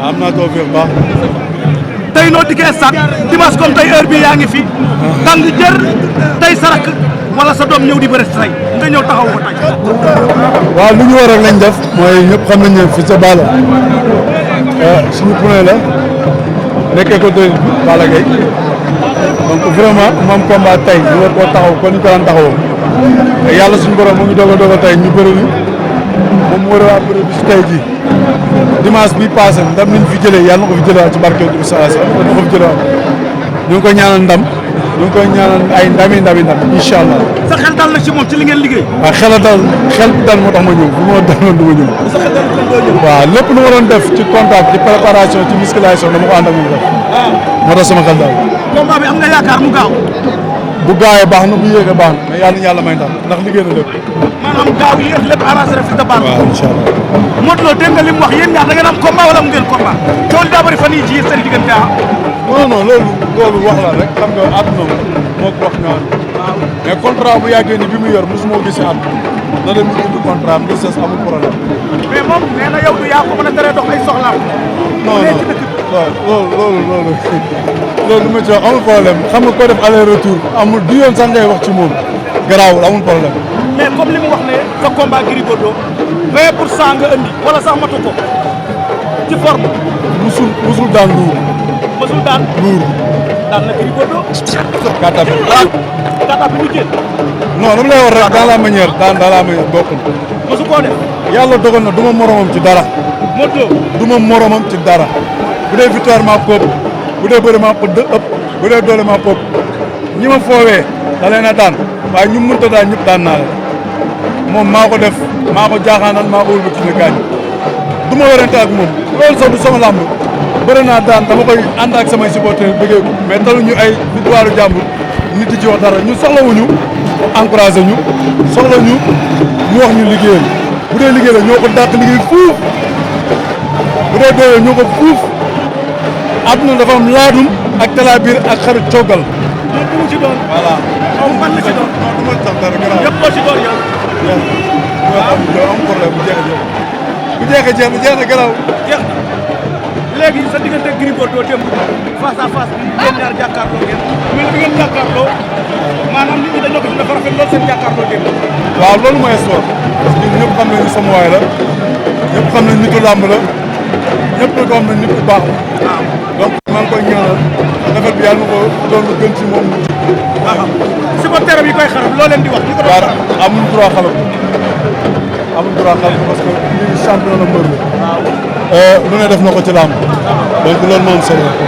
am naa tawfeex baax. tey noo dikkee stade dimanche comme tey heure bii yaa ngi fi. tàng jër tey sarak wala sa doom ñëw di bëre tey nga ñëw taxaw ko tey. waaw lu ñu war rek lañ def mooy ñëpp xam nañ ne Fils de Balla suñu point la nekkee ko doy Balla Gaye donc vraiment moom combat tey ñu war koo taxaw kon ñu ko daan taxawoo te yàlla suñu borom mu ngi doog a tey ñu bëri ni moom mu war a bëri bi si tey jii dimanche bi passé ndam liñ fi jëlee yàlla na ko fi jëlewaat ci barke bi sallallahu alayhi wasallam na ko fi jëlewaat ñu ngi koy ñaanal ndam ñu ngi koy ñaanal ay ndam incha allah. sa xel dal na ci moom ci li ngeen liggéey. waaw xel bu dal moo tax ma ñëw bu ma daloon du ma ñëw. sa xel dal na doo ñëw. waaw lépp lu ma doon def ci contact ci préparation ci musculation dama ko ànd ak moom def. moo tax sama xel daal. combat bi am nga yaakaar mu gaaw. bu gaawee baax na bu yéegee baax na mais yàlla na yàlla may ndam ndax liggéey na lépp. maanaam gaaw yéex lépp arrangé na Fils de Balla. waaw incha allah. Modou Lo dégg nga li mu wax yéen ñaar da ngeen am combat wala mu ngeen combat. coono daa bëri fan yii ji seen diggante ah. non loolu wax la rek xam nga àdduna moo ko wax ñaan. mais contrat bu yàggee ni bi mu yor mosuma ko gis àdduna na dem ñu tudd contrat am des amul problème. mais moom nee na yow du yaa ko mën a teree dox ay soxlaam. non loolu lu ma ci wax amul problème xam nga ko def aller retour amul du yoon sax ngay wax ci moom garaawul amul problème. mais comme li mu wax ne sa combat Gris Bordeaux 20% nga andi wala sax matu ko ci forme. musul daan luur. musul daan luur. daan na Gris Bordeaux. gàttal bi gàttal bi ñu génn. non dama lay wax rek dans la manière bokkul. mosu koo def. yàlla dogal na du ma moromam ci dara. Modou Lo du ma moromam ci dara. bu dee victoire maa ko ëpp bu dee bëri maa ko ëpp bu dee doole maa ko ëpp ñi ma foowee da leen a daan waaye ñu mënta daan ñëpp daan naa leen moom maa ko def maa ko jaaxaanal maa ko wëlbati ne gaañ du ma werante ak moom loolu sax du sama làmb bëri naa daan dama koy ànd ak samay supporters bëggee ko mais taluñu ay victoire jàmbur nit di ci wax dara ñu soxlawuñu encouragé ñu soxlawuñu mu wax ñu liggéeyal bu dee liggéey la ñoo ko dàq liggéey fuuf bu dee doole ñoo ko fuuf àdduna dafa am laadum ak talaabiir ak xarit coogal. moom du mu ci doon. voilà. xaw ma la ci doon. non du ma sax dara gannaaw. yëpp loo ci doon yow. yow am problème bu jeexee jeex na gannaaw. jeex na léegi sa diggante Gris Bordeaux démb face à face bi yéen ñaar jàkkaarloo ngeen mais bi ngeen jàkkaarloo maanaam nit ñi dañoo ko dafa rafet lool seen jàkkaarloo démb. waaw loolu mooy sport parce que ñëpp xam nañu sama waay la ñëpp xam nañu nitu làmb la ñëpp nag xam nañu nit ku baax la. waaw donc maa ngi koy ñaanal defet bi yàlla na ko doon lu gën ci moom. waaw supporter yi koy xarab loo leen di wax. ñu ko doon xarab amul droit xalab parce que lii champion la mbër la. lu ne def na ko ci làmb donc loolu moom solo